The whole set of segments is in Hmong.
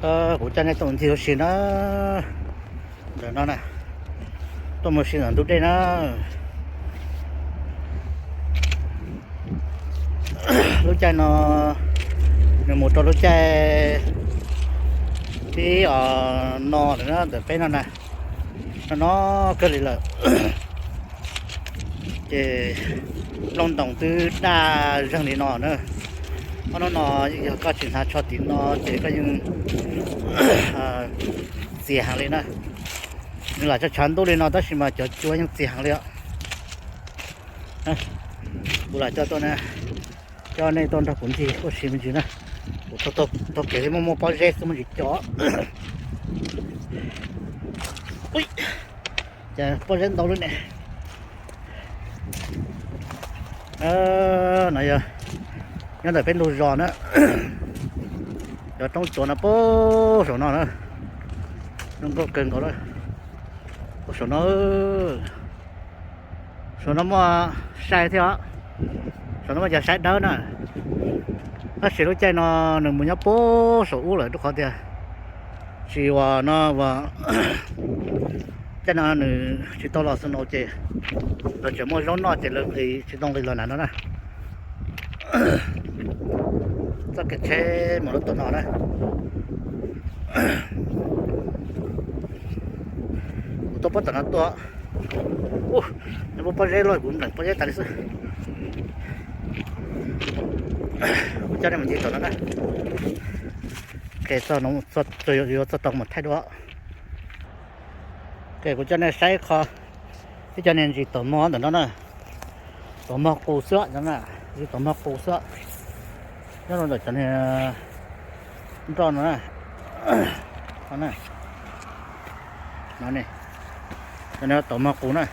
Kuv coj nej tuaj mus ncig ua si na, ntawm no na, tuaj mus ua si ntawm ntug dej na. Lub caij no nws mus rau lub caij tib no lawm na ntawm peb no na, no no kawg li lawm. Ces nplooj ntoos twb daj zeeg li no na. Ob hnub no yog koj tsis hnav tsho tim no ces koj yeej txias heev li na. Nws lam tshav ntuj li no tab sis mas cov cua yeej txias heev li os. Kuv lam coj tuaj, coj nej tuaj nrog kuv ncig ua si me ntsis na. Kuv taug kev thiab muaj muaj pob zeb xwb muaj ntsis cov. Ces pob zeb ntau lub ne. No yog nyob ntawm peb ntug zos na. Cov roob tsuas no puag saum no na, zoo nkauj kawg nkaus lawm. Puag saum no, saum no muaj sai thiab os. Saum no muaj cov sai dawb na. Tab sis lub caij no nws mus nyob puag saum ub lawm rau qhov tias tsis ua no ua, caij no nws tsis tau los snow ces lawv tseem muaj zaub noj ces lawv nqis tsis tau nqis los nram no na. Txoj kev tsheb mus rau tom no na. Kuv tuaj puag tom no tuaj. Ub, nws muaj pob zeb loj kuv npleem pob zeb tas li xwb. Kuv coj nej mus ncig tom no na. Yuav txog tau mus thaij dua. Kuv coj nej saib qho, ib cov niag ntsis taum mog ntawm no na. Taum mog qus xwb, ntsis taum mog qus xwb. Nyob rau ntawm cov niag nroj no na. No ne, cov niag taum mog qus na.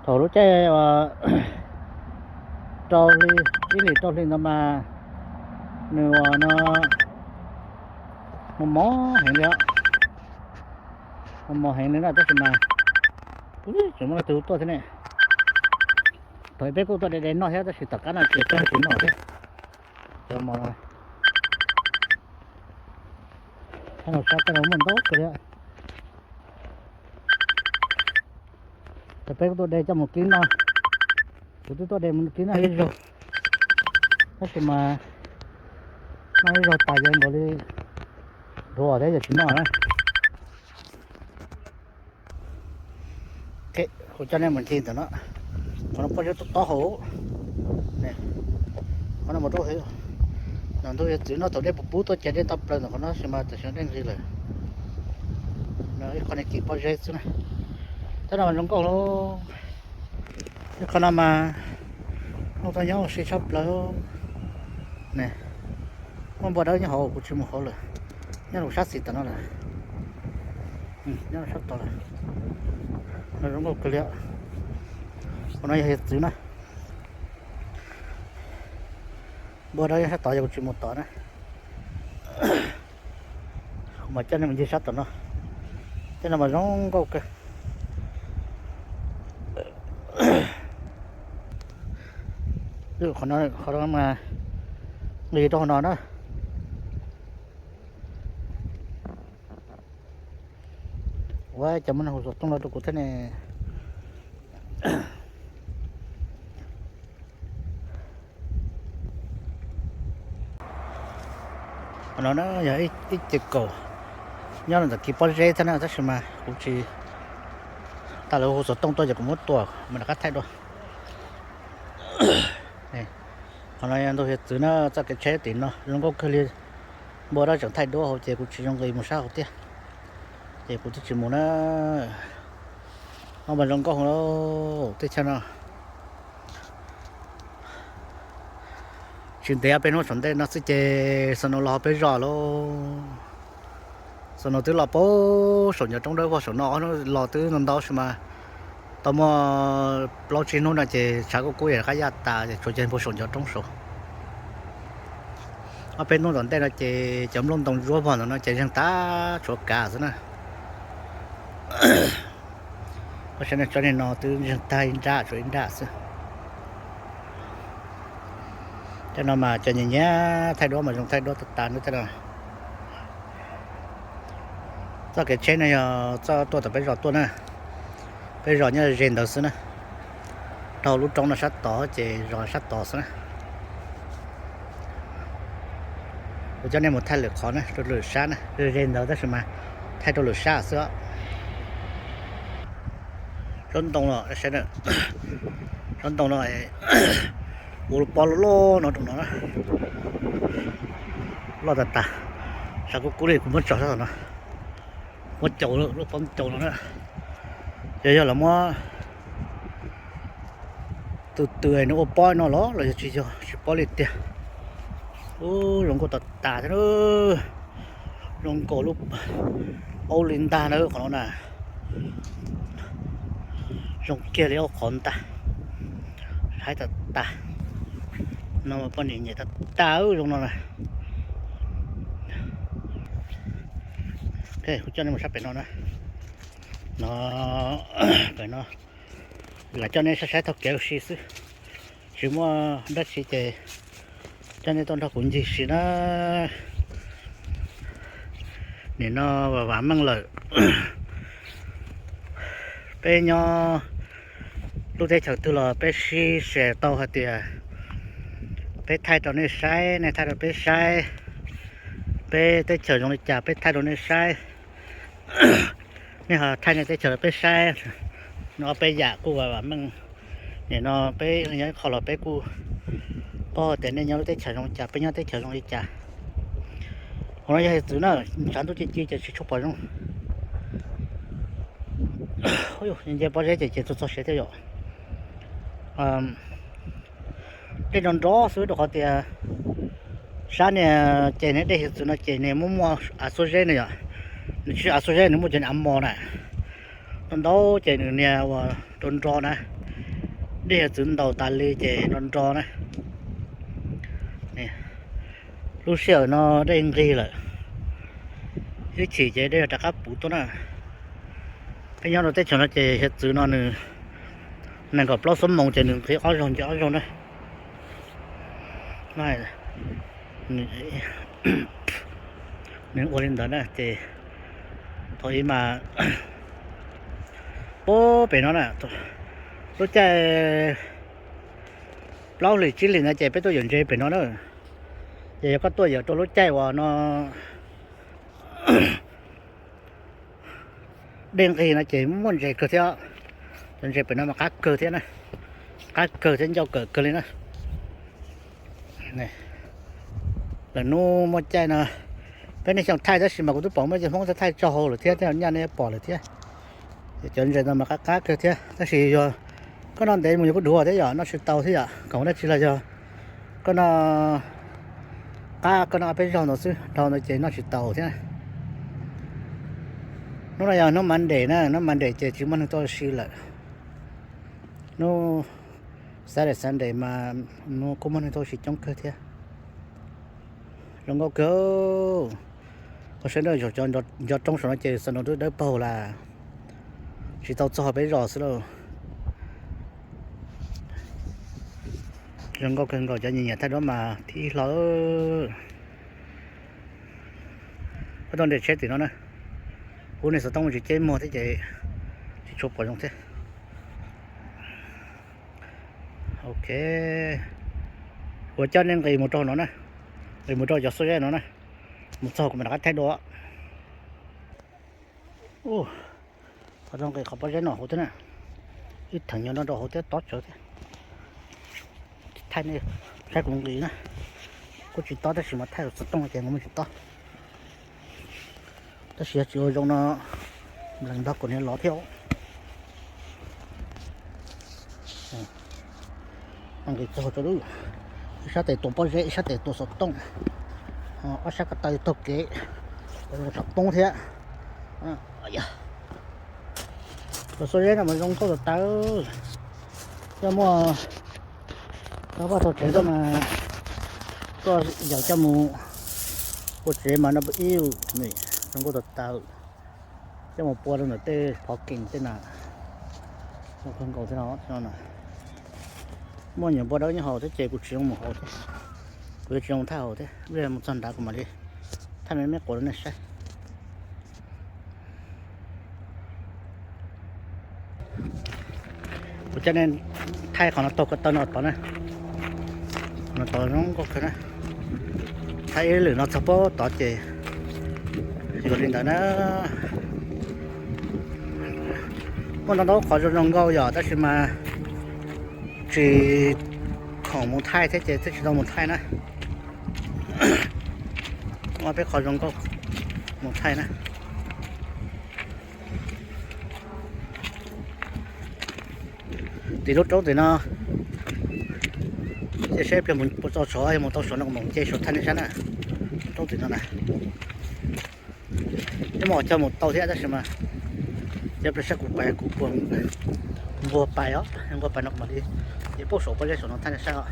Thaum lub caij rau hli, ib hlis rau hli ntawd mas nws ua no mos mos heev li os. Mos mos heev li na tab sis mas tseem muaj leej twg tuaj thiab ne. Thaum peb kuj tuaj de de noj thiab tab sis tom qab no ces peb tsis noj thiab. Cov mos no, sab no sab tej no muaj ntau kawg li. Ces peb kuj tuaj de coj mus kib noj. Kuv twb tuaj de mus kib noj ib zaug, tab sis mas noj ib zaug tas ces nkaus li dhuav thiab yog tsis noj na. Kuv coj nej mus ncig ntawm no, qhov no pob zeb tob tob hauv. Qhov no mus rau, no ntug hiav txwv no thaum dej puv pub tuaj ces dej tawg plaws ntawm qhov no tab sis mas tam sim no dej nqis lawm. Ib qho ne kis pob zeb xwb na. Tab no mas zoo nkauj lauj. Ib qho no mas noj tau nyob ua si tshaj plaws. Muaj npua dawb nyob hauv kuv tsis mus hauv lawm. Nyob rau sab xis tom no lawm. Nyob rau sab tod lawm. No zoo nkauj kawg li. Qhov no yog hiav txwv na. Npua dawb nyob sab tod yog kuv tsis mus tod na. Kuv mam coj nej mus ncig sab tom no. Tej no mas zoo nkauj kawg. Qhov no mas nqis rau hauv no na. Ua cas muaj neeg hu xov tooj los rau kuv thiab ne. Qhov no na yog ib ce kaum nyob rau ntawm kis pob zeb thiab na tab sis mas kuv tsis, tas lawv hu xov tooj tuaj ces kuv muab tua mus rov qab thaij dua. Qhov no yog ntug hiav txwv na, txoj kev tsheb tim no zoo nkauj kawg li. Npua dawb tseem thaij duab hauv ces kuv tsis zoo nqis mus sab hauv tiag, ces kuv twb tsis mus na. No mas zoo nkauj hauv teb chaws no. Tsis ntev peb hnub saum ntej no xwb ces snow los hauv peb zos lauj. Snow twb los puag saum ncov roob dawb vog saum no, ob hnub los twb ntau ntau sis mas tau muaj plaub tsib hnub no ces tshav kuj kub yam qab yaj tas ces tsuas cev puag saum ncov roob saud. Ob peb hnub tom ntej no ces cov nplooj ntoo ntsuab vog ntawm no ces zeeg tas tshuav kav xwb na. Saib no, tsob niag no twb ntseeg tag ib nrab, tshuav ib nrab xwb. Tej no mas cov nyiam nyiam thaij duab mas zoo thaij duab tas tas na tej no. Txoj kev tsheb no yog txoj tuaj tom peb zos tuaj na. Peb zos nyob ze ntawd xwb na. Dhau lub roob no sab tod ces zos sab tod xwb na. Kuv coj nej mus thaij lwm qhov na, rau lwm sab na, ze ntawd tab sis mas thaij rau lwm sab xwb. Tsob ntoo no, tsob ntoo no, kuv pob loj loj no rau no na. Loj tas tas, sab kub kub li kuv muab tso sab no. Muab caum lub pob caum no na. Yog yog los muab tus twg nws ua pob no los los yog tsis yog tsis paub li tiag. Ub, zoo nkauj tas tas thiab. Zoo nkaus lub aub li ntag na qhov no na. Zoo kiag li aub qhov ntag. Haib tas tas. No poj niam nyiam tas tas zoo no na. Kuv coj nej mus saib pem no na. No, pem no lam coj nej saib saib taug kev ua si xwb. Tsis muaj dab tsi ces coj nej tuaj nrog kuv ncig si na. Nim no vam vam meej lawm. Peb nyob lub teb chaws twg los peb sib share tau hais tias peb thaij rau nej saib, nej thaij rau peb saib. Peb teb chaws zoo li cas peb thaij rau nej saib. Nej ho thaij nej teb chaws rau peb saib. No peb yam kuj vam vam meej. Nim no peb nyob ib qho los peb kuj paub tias nej nyob lub teb chaws zoo li cas, peb nyob teb chaws zoo li cas. Qhov no yog hiav txwv na, tshav ntuj ci ci ces tsis tshua pom zoo. Nce pob zeb ces ces txog txog siav thiab yom. Dej nrov nrov xwb rau qhov tias sab niag ces niag dej hiav txwv no ces niag muaj muaj av xuab zeb na yom. Nws tsis av xuab zeb, nws muaj cov av mos na. Ntau ntau ces nws niag uas nrov nrov na. Dej hiav txwv ntaus tas li ces nrov nrov na. Lub sij hawm no dej nqig lawm, ib chim ces dej rov qab puv tuaj na. Peb nyob rau teb chaws no ces hiav txwv no nws nees nkaum plaub xuab moos ces nws nqhis ob zaug nce ob zaug na. Nws ua li ntawd na ces thaum ub mas puag pem no na, lub caij plaub hlis tsib hlis ntawd ces peb tuaj yawm ntses pem no na. Ces yog koj tuaj yawm rau lub caij uas no dej nqig no ces muaj ntses kawg thiab. Cov ntses pem no mas qab kawg thiab na, qab kawg thiab ncauj kawm kawg li na. Lawm hnub muaj caij no peb nej xyoos thaij tab sis mas kuv twb pom muaj cov Hmoob thaij tsaug hau lawm thiab, tej nyaj nej pom lawm thiab. Cov ntses no mas qab qab kawg thiab tab sis yog koj noj ntev mus yog kuj dhuav thiab yom, noj tsis tau thiab yom, kom ua dab tsi los yog koj noj qab koj noj ob peb zaug ntawd xwb, dhau ntawd ces noj tsis tau thiab. Hnub no yog hnub Monday na, hnub Monday ces tsis muaj neeg tuaj ua si lawm. Hnub Saturday Sunday mas kuj muaj neeg tuaj ua si coob kawg thiab. Zoo nkauj kawg. Ua saib na, cov nco roob saum no ces snow twb dawb paug lawm, tsis tau txog peb zos xwb lauj. Zoo nkauj kawg nkaus, cov nyiam nyiam thaij duab mas thib ib hlo. Koj tuaj nres tsheb tim no na, kuv niag xov tooj tsis ceb muag thiab ces tsis tshua pom zoo thiab. Ok, kuv coj nej nqis mus rau no na, nqis mus rau cov xuab zeb no na, mus txog kuv mam rov qab thaij dua. Qhov no nqis qhov pob zeb no hauv thiab na, ib theem nyob no rau hauv thiab tob tsawv thiab. Thaij nej saib kuv nqis na, kuj tsis tob tab sis mas thaij xov tooj ces nqis muaj tsis tob. Tab sis yog tsis ua zoo no, lees nrog kuv niag lov thiab. Nqis txog rau lub, ib sab tes tua pob zeb, ib sab tes tua xov tooj, ob sab ko taw taug kev, xov poob thiab. Tus xuab zeb no mas zoo nkauj tas tas. Yog muaj tau vaj tau tsev tuaj mas koj yaum coj mus ua tsev mas no ib zoo nkauj tas tas. Coj mus pua rau ntawm tej phov kees tej na. Kawg nkaus thiab no, muaj nyuam npua dawb nyob hauv thiab ces kuv tsis zoo mus hauv thiab. Kuv yuav tsis zoo thaij hauv thiab, mus txog nrad kuv mam li thaij me me quas rau nej saib. Kuv coj nej thaij qhov no taug ko taw no tod na. No tod zoo nkauj kawg na. Thaij ib lwm no txog pem tod ces yuav li ntawd na. Muaj ntau ntau qhov zoo zoo nkauj yom, tab sis mas tsis khoom mus thaij thiab ces thiaj tsis tau mus thaij na. Muaj peb qhov zoo nkauj mus thaij na. Tim lub roob tim no, cia saib pliag mus tau saud, yog mus tau saud no kuv mam nce saud thaij nej saib na. Roob tim no na, twb muaj qhov chaw mus tau thiab tab sis mas cia pliag saib kuv pais kuv puas nquag pais os, nquag pais no kuv mam li, ces poob saum pob zeb saum no thaij nej saib os.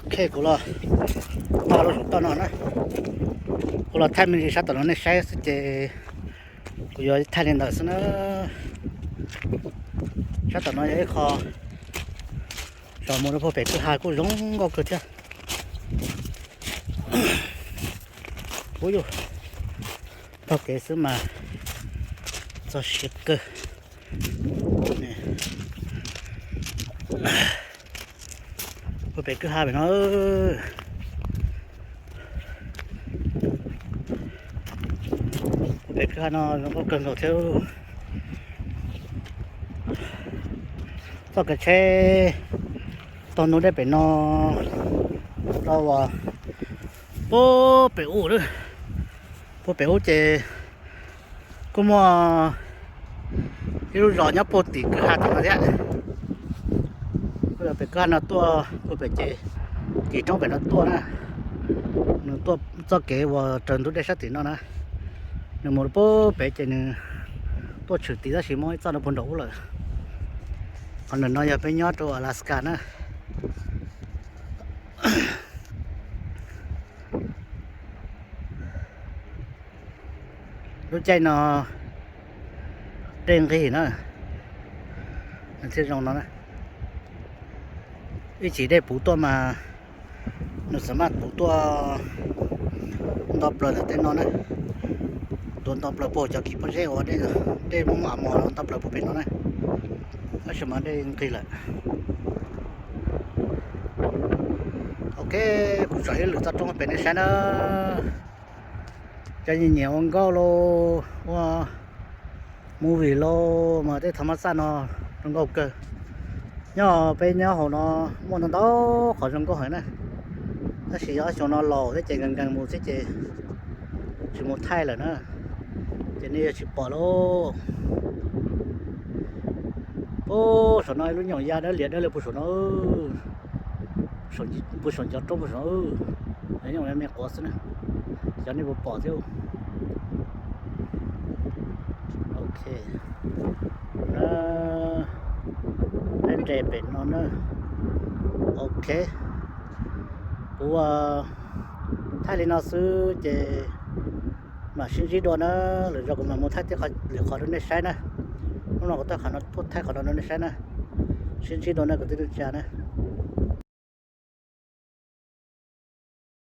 Ok, kuv los tau lub saum toj no na, kuv los thaij me ntsis sab tom no nej saib xwb ces kuv yuav thaij li ntawd xwb na. Sab tom no yog ib qho tsom mus rau puag pem kwj ha kuj zoo nkauj kawg thiab. Ub yus, taug kev xwb mas txog siav kawg. Puag pem kwj ha pem no, puag pem kwj ha no zoo nkauj kawg nkaus thiab. Txoj kev tsheb taug ntug dej pem no rau puag pem ub, puag pem ub ces kuj muaj ib lub zos nyob puag tim kwj ha tim no thiab. Kuj yog pem kwj ha no tuaj, puag pem ces kis roob pem no tuaj na. Nws tuaj txoj kev uas raws ntug dej sab tim no na, nws mus puag pem ces nws tuaj tshwm tim tab sis muaj ib txoj no puag nraum ub lawm. Qhov ntawm no yog peb nyob rau Alaska na. Lub caij no dej nqig na, nws thiaj zoo no na. Ib chim dej puv tuaj mas nws xam maj puv tuaj nto plaws ntawm tej no na. Tuaj nto plaws puag cov kis pob zeb uas dej muaj maj mos no nto plaws puag pem no na. Tab sis mas dej nqig lawm. Ok, kuv tsom ib lwm toj roob pem nej saib na. Cov nyiam nyiam ua nkauj los ua movie los mas tej thav mab xaj no zoo nkauj kawg. Nyob peb nyob hauv no muaj ntau ntau qhov zoo nkauj heev na. Tab sis yog xyoo no laus thiab ces nkees nkees mus thiab ces tsis mus thaij lawm na, ces nej yuav tsis pom lauj. Puag saum no ib lub nyoog ya dawb lias dawb lias puag saum no, puag saum ncov roob puag saum, nyoog me quav xwb na, xyov nej puas pom thiab. Ok, peb nres pem no na. Ok, kuv thaij li no xwb ces mam sib ntsib dua na. Lwm zaus kuv mam mus thaij tej lwm qhov rau nej saib na. Hnub no kuv thaij qhov no rau nej saib na. Sib ntsib dua na kwv tij neej tsa na.